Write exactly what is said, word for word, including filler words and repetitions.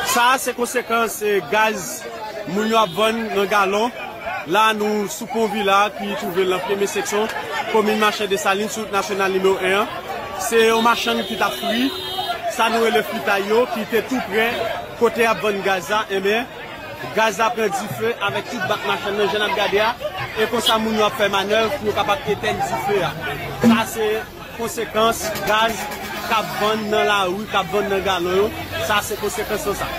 Sa a se konsekans, eh, gaz moun yo ap vann nan galon. La, nou sou Pon Vila ki twouve l nan Premye Seksyon, komin Machan Desalin, sou wout nasyonal nimewo en an. Se yon machann ki t ap fri, sa nou rele fritay yo, ki te tou prè kote y ap vann gaz la. Enben, gaz la pran dife avèk tout bak machann nan, jan n ap gade a, e konsa moun yo ap fè manèv pou yo kapab etèn dife a. Sa se konsekans gaz k ap vann nan lari, k ap vann nan galon yo. Sa se konsekans nan sa.